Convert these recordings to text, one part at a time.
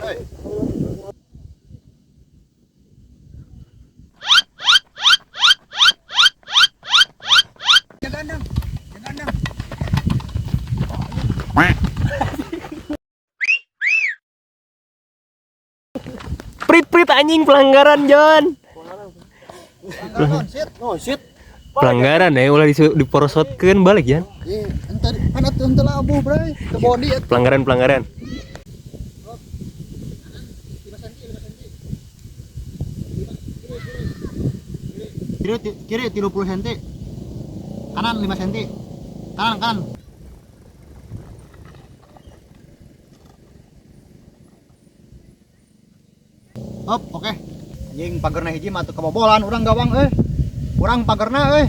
Euy. Jaga andang. Jaga andang. Prit prit anjing pelanggaran John. Pelanggaran, shit. Oh shit. Pelanggaran ya ulah diporosotkeun balik Jan. Eh, ente kan atuh ente labuh, Bray. Ke body atuh. Pelanggaran pelanggaran. 5 cm, 5 cm. Kiri, kiri 30 cm. Kanan 5 cm. Kanan, kanan. Hop, oke. Anjing pagerna hiji mah atuh kebobolan urang gawang euy. Kurang pagerna euy.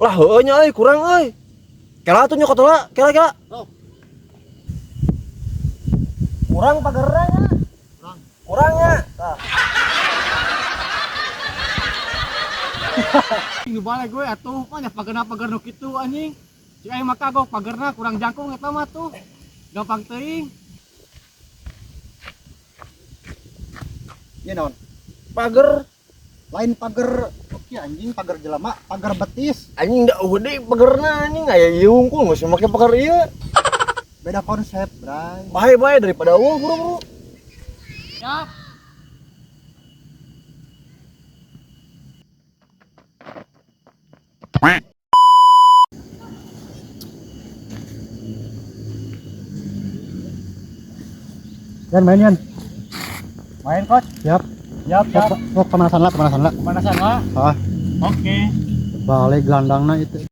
Lah heueuh nya euy kurang euy. Kela atuh nyokot heula, kela kela. Oh. Kurang pagerna nya. Kurang. Kurang nya. Tah. Balik gue atuh mah nya pagerna-pager nu kitu anjing. Cik aing mah kagok pagerna kurang jangkung eta mah tuh. Gampang teuing. Ieu naon? Pager Lain pager, oke anjing pager jelema, pager betis. anjing da eueuh deui pagerna anjing aya ieu hungkul geus make pager ieu. Beda konsep, Bray. Bae bae daripada eueuh buru-buru. Siap. Yan main Yan. Main coach. Siap. Siap, siap. Sok pemanasan lah, pemanasan lah. Pemanasan lah. Ah, Oke. balik gelandangna itu.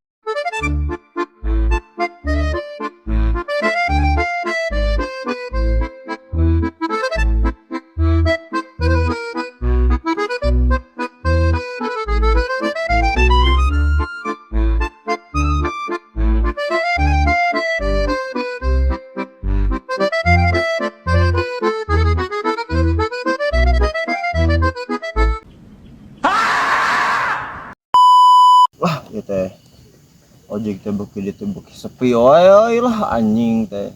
Lah ieu teh. Ojek teh beuki dieu teh beuki sepi wae euy lah anjing teh.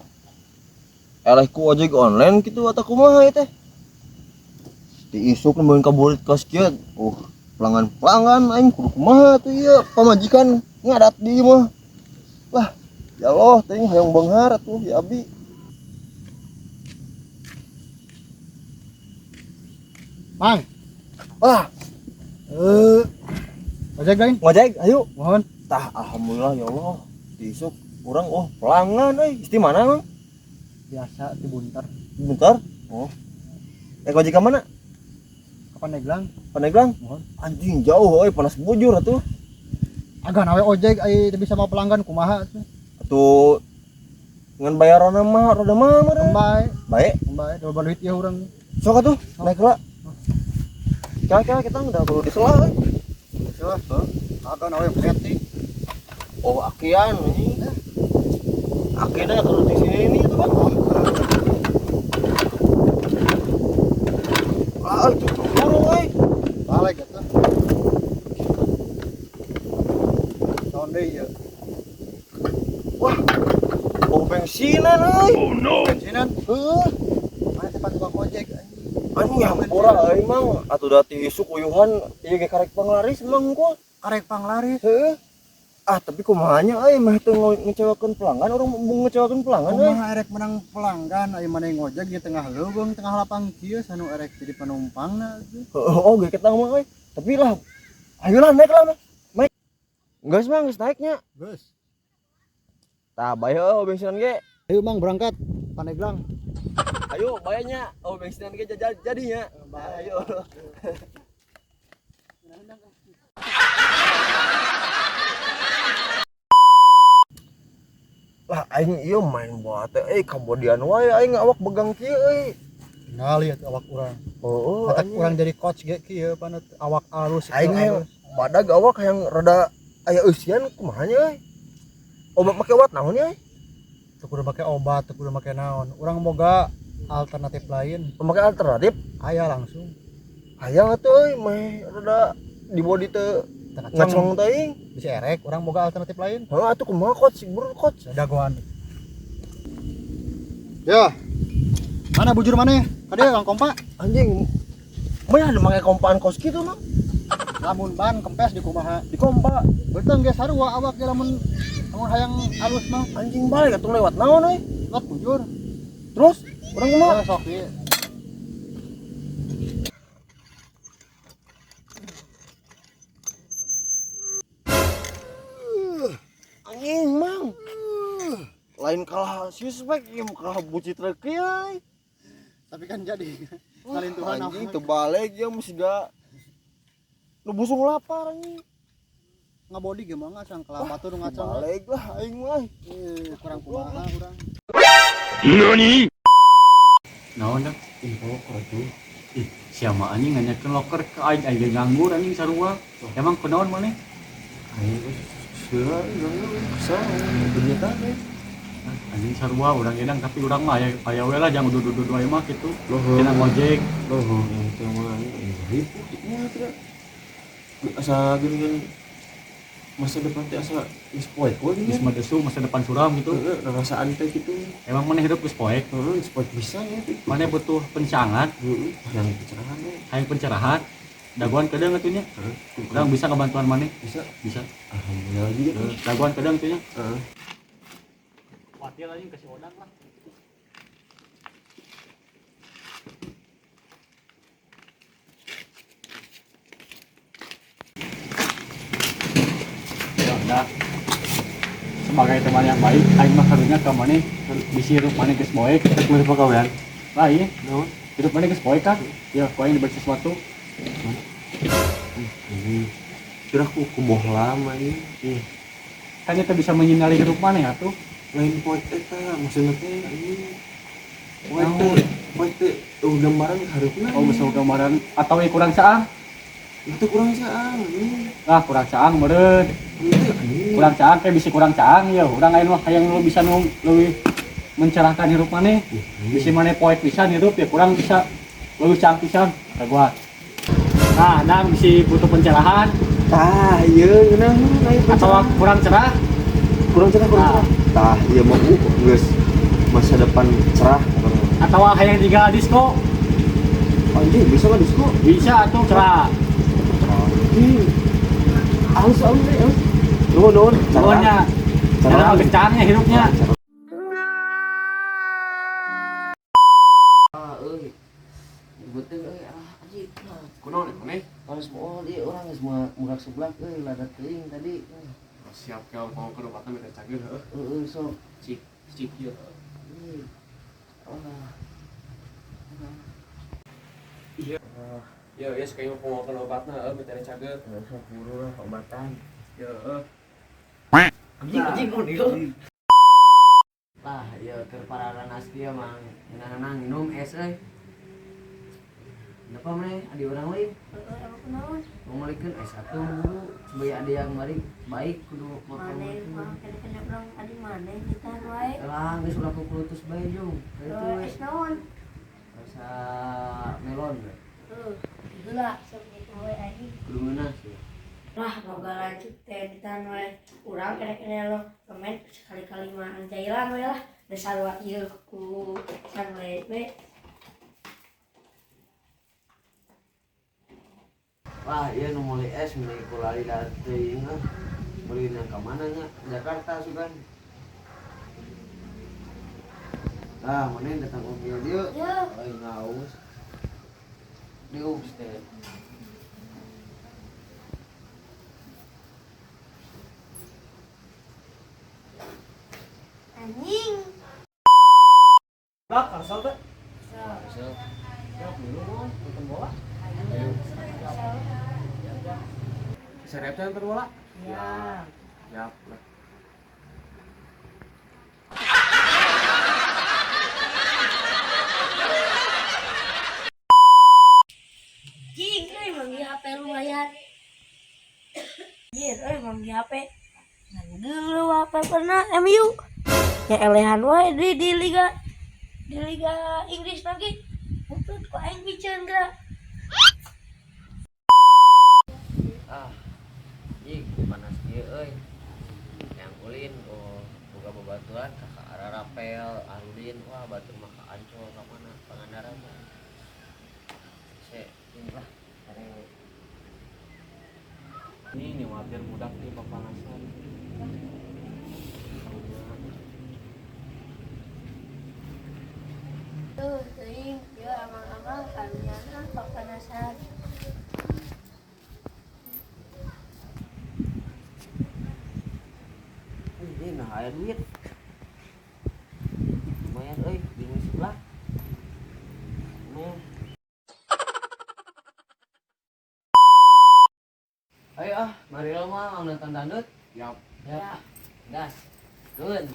Eleh ku ojek online kitu atau kumaha ieu teh. Di isuk nemuin kaburit kelas kieu. Pelanggan-pelanggan aing kudu kumaha tuh ieu pamajikan ngadat di ieu mah. Lah, ya Allah teh hayang beunghar atuh ya abi. Mang, Wah, ojek lain? ngojek ayo. Mohon. Tah, alhamdulillah ya Allah. Di isuk urang oh pelanggan euy. Isti mana, Mang? Biasa di Buntar. Bentar. Oh. Ojek ka mana? Ke Pandeglang. Pandeglang? Mohon. Anjing jauh euy, panas bujur atuh. Agan awe ojek ai teu bisa mau pelanggan kumaha atuh. Atuh ngan bayaranna mah rada mah mah. Bae, Bae. bae loba duit ieu urang. Sok atuh, naik heula. Kira-kira kita udah perlu disela euy. Salah. Agan awe peti. Oh, akian anjing. Akina kalau di sini ini itu, Bang. Ah, itu burung euy. Balik atuh. Tahun deui ieu. Wah. Oh, bensinan euy. Bensinan. Heuh. Mana tempat tukang ojek anjing. Anjing hampura euy, Mang. Atuh da ti isuk uyuhan ieu ge karek panglaris Mang hungkul. Karek panglaris. Heuh. Ah, tapi kumaha nya euy mah teu ngecewakeun pelanggan, urang mau ngecewakeun pelanggan euy. Kumaha erek menang pelanggan aya maneh ngojek di tengah leuweung tengah lapang kieu sanu erek jadi penumpangna atuh. Heuh, oh ge ketang mah euy. Tapi lah ayolah naik lah, Mang. Naik. Geus Mang, geus naiknya. Geus. Tah, bae heuh bensinan ge. Ayo Mang berangkat Pandeglang. Ayo bayarnya. Oh bensinan ge jadinya. Ayo. Lah aing ieu main bola teh euy kabodian wae aing awak begang kieu euy. Tinggal lihat awak urang. Heuh, Matak urang jadi coach ge kieu panut awak alus. Aing hayang badag awak hayang rada aya eusian kumaha nya euy. Obat make obat naon nya euy? Teu kudu make obat, teu kudu make naon. Urang boga alternatif lain. Make alternatif? Aya langsung. Hayang atuh euy meh rada di body teu ngaceng teuing. Bisa erek, urang boga alternatif lain. Heuh atuh kumaha coach, buru coach. Dagoan. Ya. Mana bujur maneh? Kadieu Kang Kompa. Anjing. Mana ada make kompaan kos kitu mah? Lamun ban kempes di kumaha? Di kompa. Beuteung ge sarua awak ge lamun lamun hayang alus mah. Anjing balik atuh lewat naon euy? Lewat bujur. Terus urang kumaha? Oh, sok ieu. Anjing mang. Lain kalah suspek ieu mah kalah bucit rek euy. Tapi kan jadi salintuhan anjing teu balik ieu mah siga nu busung lapar anjing. Ngabodi ge mah ngacang kelapa tuh nu ngacang. Balik lah aing mah. Ih, kurang kumaha urang. Naon dah? Ih, loker tuh. Ih, siapa anjing nanyakeun loker ke aing aing ge nganggur anjing sarua. Emang kunaon maneh? Aing seueur kesel kegiatan we. Anjing sarua urang gedang tapi urang mah aya aya we lah jangan dudu-dudu aya mah kitu. Loho. Cenah ngojek. Loho yang teh mah anjing ribu nya tidak. Asa geuningan masa depan teh asa geus poek we Geus geuningan. mah desu masa depan suram gitu. Heeh, rarasaan teh kitu. Emang maneh hidup geus poek? Heeh, geus poek pisan ya teh. Maneh butuh pencangan, Heeh, yang pencerahan we. hayang pencerahan. Dagoan kedeung atuh nya. Heeh, Urang bisa ngebantuan maneh? bisa. Bisa. Alhamdulillah juga. Heeh, dagoan kedeung atuh nya. Heeh. Watil anjing kasih odang lah. Ya udah. Sebagai teman yang baik, aing mah karunya ka maneh bisi hirup maneh geus poek, Rek meuli pagawean. Lain, Naon? hirup maneh geus poek kan? Ya, ku aing diberi sesuatu. Anjing. Kira aku kubohlam anjing. Ih, Kan eta bisa menyinari hirup maneh atuh. lain poek eta maksudna teh anjing. Poek Naon? teh, poek teh eueuh gambaran hareupna. Oh, geus gambaran atau ieu kurang caang? Itu kurang caang anjing. Lah, kurang caang meureun. Henteu anjing. Kurang caang kayak bisa kurang caang ya urang ayeuna mah hayang lu bisa nu leuwih mencerahkan hirup maneh. Bisi maneh poek pisan hirup ya kurang bisa leuwih caang pisan ka gua. Nah, dang bisi butuh pencerahan Tah, ieu ngeunah aing atau kurang cerah. Kurang cerah, kurang Nah. cerah. Tah, ieu mah geus masa depan cerah. Atau hayang juga disco Anjing bisa nggak disco? bisa atuh cerah. Anjing. Halus halus deh, halus. Nuhun nuhun. Nuhunnya. Cerah. Cerah gencangnya hirupnya. Cerah. Ah, euy. Beuteung euy, ah anjing. Kunaon maneh? Panas moal ieu urang geus murag seblak euy, lada teuing tadi. Siap kau mau ke obatan beda cager heuh. Heeh, sok. Cik, cik ieu. Euy. Ah. Iya. Ya, ya sekali mau ke obatna heuh beda cager. Sok buru lah obatan. Ya, heuh. Anjing anjing mun ieu. Lah, ieu keur pararanas kieu mang ngeunah nginum es euy. Kenapa maneh adi urang lain? Heeh, emang kunaon? Mau melikeun es atuh buru supaya ada yang balik baik kudu Maneh mah kena-kena urang adi maneh nitahan wae. Lah geus ulah kukulutus bae jung. Kitu Heeh, we. es naon? Rasa melon we. Heeh, heula sok nitah wae anjing. Kudu ngeunah sih. Lah, boga lanjut teh nitahan wae. Urang kena-kena lo komen sekali-kali mah jailan we lah. Da sarua ieu ku sangle we. Wah, iya nu meuli es meuli kulali da teuing ah. Meuli nang ka mana nya? Jakarta sugan. Tah, mana datang mobil dieu? Yeuh. Aing haus. Diups teh. Anjing. Lah, asal teh. Sok. Siap dulu mau nonton bola. Ayo. Sok. Bisa rep nonton bola? Ya. Siap lah. Jing, euy manggil HP lumayan. Jir, euy manggil HP. Ngan geuleuh HP pernah MU. Ya elehan wae di liga Inggris lagi. Butut ku aing biceun geura. Ah. Ih, panas kieu euy. Yang ulin oh boga babaturan ka Rapel, Arudin, wah batur mah ka Ancol ka mana Pangandaran mah. Se, ini lah. Kareng. Ini nih wajar budak nih papanasan. Tuh, teuing ieu amang-amang karunyana papanasan. Ini nah aya duit. Lumayan euy, bingung sebelah. Lumayan. Ayo ah, mari lo mah nonton dangdut. Yap. Ya. Gas. Dun.